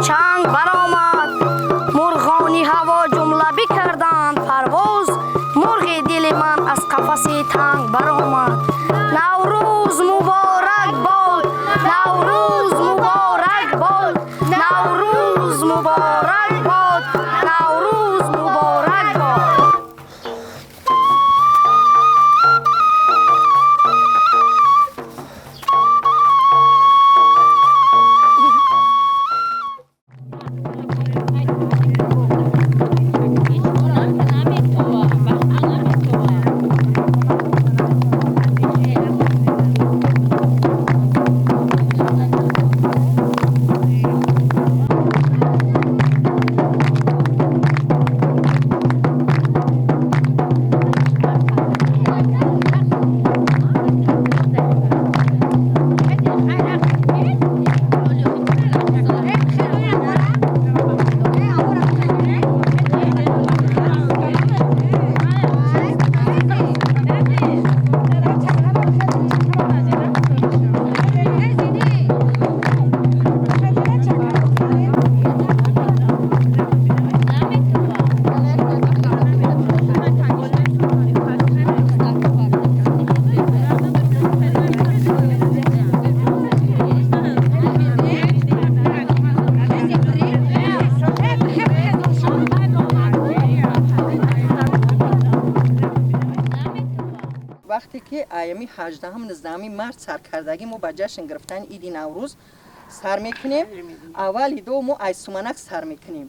Чанг баромад. Мурғони ҳаво ҷумла бикарданд парвоз, мурғи дили ман аз қафаси танг баромад. Наврӯз муборак бод, Наврӯз муборак бод, Наврӯз муборак бод, Наврӯз муборак бод. Вақте ки айёми 18-ум, 19-уми март саркардагӣ мо ба ҷашн гирифтани иди Наврӯз сар мекунем. Аввали ду мо ай суманак сар мекунем.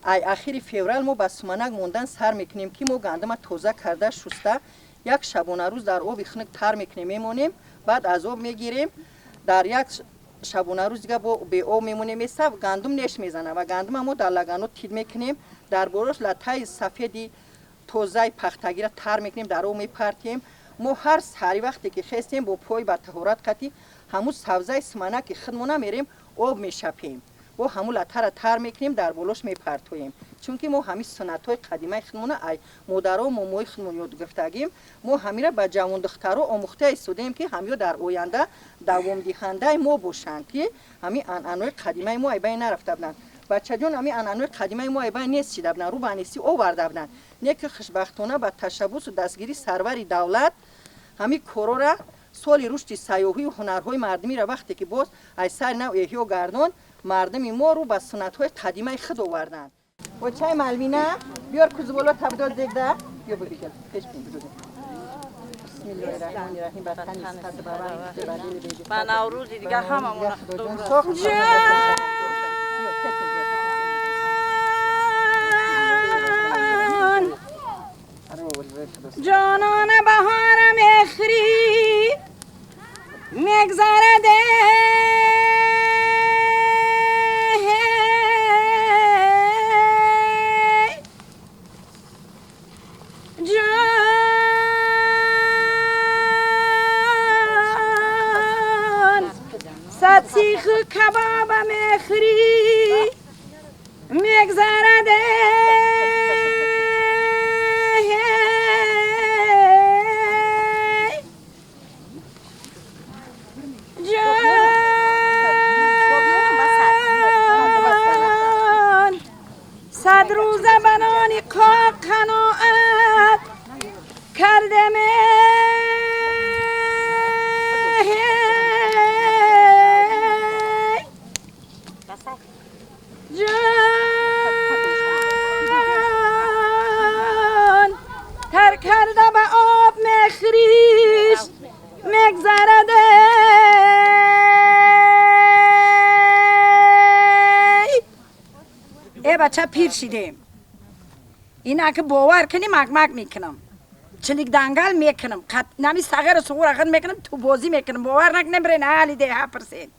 Ай ахири феврал мо ба суманак мондан сар мекунем, ки мо гандума тоза карда, шуста, як шабонарӯз дар оби хунук тар мекунем, мемонем. Баъд аз об мегирем, дар як шабонарӯз дига бо беоб мемонем. Меса гандум неш мезана ва гандума мо дар лаганот тид мекунем. Дар борош латтаи сафеди тозаи пахтагира тар мекунем, дар об мепартем. Мо ҳар саҳари вақте ки хестем, бо пой ба таҳорат қатӣ ҳамун савзаи суманаки худмона мерем, об мешапем, бо ҳамун латтара тар мекунем, дар болош мепартоем, чунки мо ҳамин суннатҳои қадимаи худмона ай модаро, момои худмон ёд гирифтагим. Мо ҳамира ба ҷавондухтаро омӯхта истодаем, ки ҳамиё дар оянда давомдиҳандаи мо бошанд, ки ҳамин анъанаҳои қадимаи мо айбай нарафта буданд. Бачаҷон, ҳамин анъанаҳои қадимаи мо айбай нест шида буданд, рӯ ба нестӣ оварда буданд. Не ки хушбахтона ба ташаббусу дастгирии сарвари давлат ҳамин корора соли рушди сайёҳию ҳунарҳои мардумиро вақте ки боз аз сари нав эҳё гардон, мардуми мо рӯ ба суннатҳои қадимаи худ оварданд. Очаи Малвина, биёр кузболо табдод зегда, биё бибига пеш бин. Бисмиллоҳи раҳмони раҳим. Ба тани сиҳат, ба вақт, ба дили беҷи. Ба Наврӯзи дига ҳамамона. Худоҷон сохт. Биё, пеш бин. Ҷонона, баҳора мехрӣ, мегзарад. Ҷон, сад сиху кабоба мехрӣ, мегзарад. Ҷон, сад рӯза ба нони қоқ қаноат кардем. Ҷон, тар карда ба об мехриш, мегзарад. Э бача, пир шидем. Ина ки бовар кунӣ, макмак мекунам, чилик дангал мекунам, нами сағиру суғура худ мекунам, тубозӣ мекунам. Бовар накунем, бирен аҳли деҳа пурсед.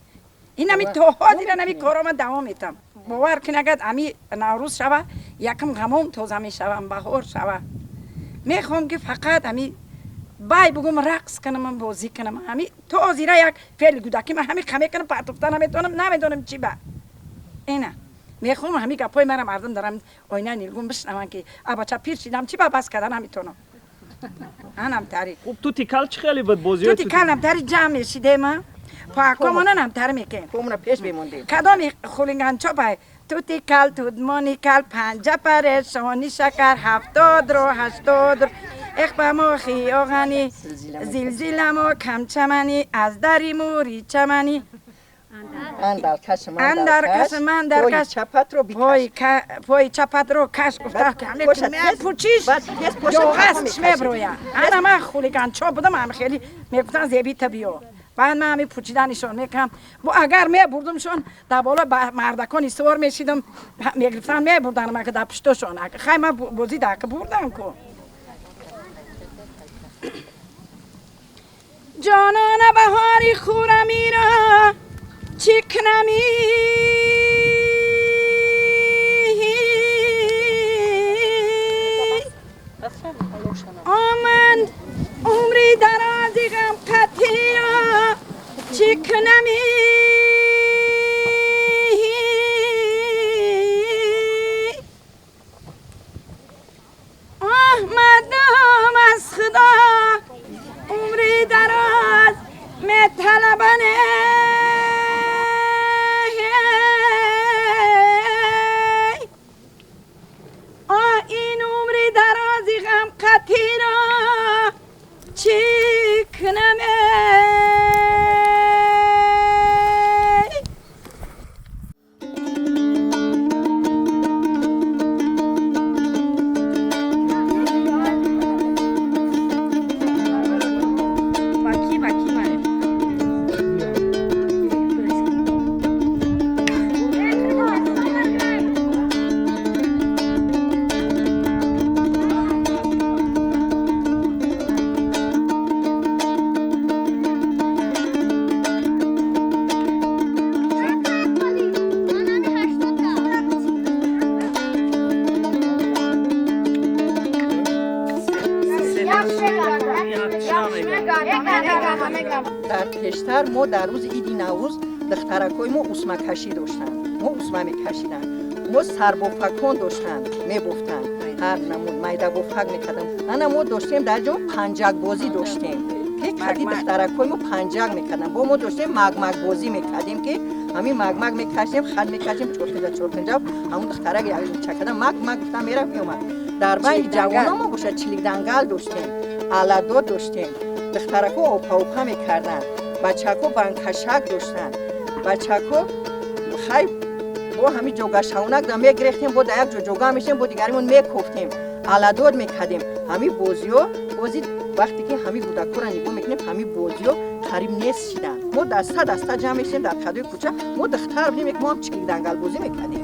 Инами то ҳозира нами корома давом метам. Бовар кун, агар ами Наврӯз шава, якм ғамом тоза мешавам. Баҳор шава, мехоҳам ки фақат ами бай бугум, рақс кунам, бозӣ кунам. Ами то ҳозира як феъли кӯдакӣ ман ҳами қа мекунам, партофта наметавонам, намедонам чӣ ба. Ина мехоҳам ҳами гапҳои мара мардум дарам оинаи нилгун бишнаванд, ки абача, пир шидам, чӣ ба бас карда наметавонам. Анам тари. Хуб, тути кал чӣ хеле буд бозиҳои? Тути калам тари ҷамъ мешидема. Пакомона намтар мекунем. Помона пеш мемондем. Кадоми хулиганчо бай? Тути кал, тудмони кал, панҷа парешони шакар, 70 ро, 80 ро. Эх ба мо хиёғани, зилзиламо камчамани, аз дари мури чамани. Андаркаш, мандаркаш, пой чапатро каш гуфта, пучиш, ёғастш меброя. Ана ман хулиганчо будам, ам хеле мегуфтан зебита биё. Баъд ман ҳами пучиданишон мекардам. Бо агар мебурдумшон, дар боло мардакони сувор мешидам, мегирифтан мебурданам ака дар пуштошон. Хай ман бозӣ дака бурдам ку. Ҷонона баҳори хурамиро чӣ кунами? Оман умри дарози ғам қатиро чӣ кунами? Омадам аз Худо умри дароз металабане. Ин умри дарози ғам қатиро чӣ кунам? Дар пештар мо дар рӯзи иди Наврӯз духтаракҳои мо усмакашӣ доштанд. Мо усма мекашиданд. Мо сарбофакон доштанд, мебофтанд. Ҳар намуд майдабофак мекарданд. Ана мо доштем дар ҷо панҷакбозӣ доштем, ки қади духтаракҳои мо панҷак мекарданд. Бо мо доштем магмагбозӣ мекардем, ки ҳамин магмаг мекашидем, хат мекашидем, чорпинҷа чорпинҷа, ҳамон духтарак чакада магмаг гуфта мерафт меомад. Дар байни ҷавонон мо бошад чиликдангал доштем, аладо доштем. Духтаракҳо опа-опа мекарданд, бачакҳо банкашак доштанд. Бачакҳо хай бо ҳамин ҷогашавонак да мегирехтем, бо дар як ҷо ҷога мешидем, бо дигаримон мекофтем, аладод мекардем. Ҳамин бозиҳо бози вақте ки ҳамин кӯдакҳоро нигоҳ мекунем, ҳамин бозиҳо қариб нест шиданд. Мо даста даста ҷамъ мешидем дар қадои кӯча, мо духтар будем, мо ҳам чиликдангалбозӣ мекардем.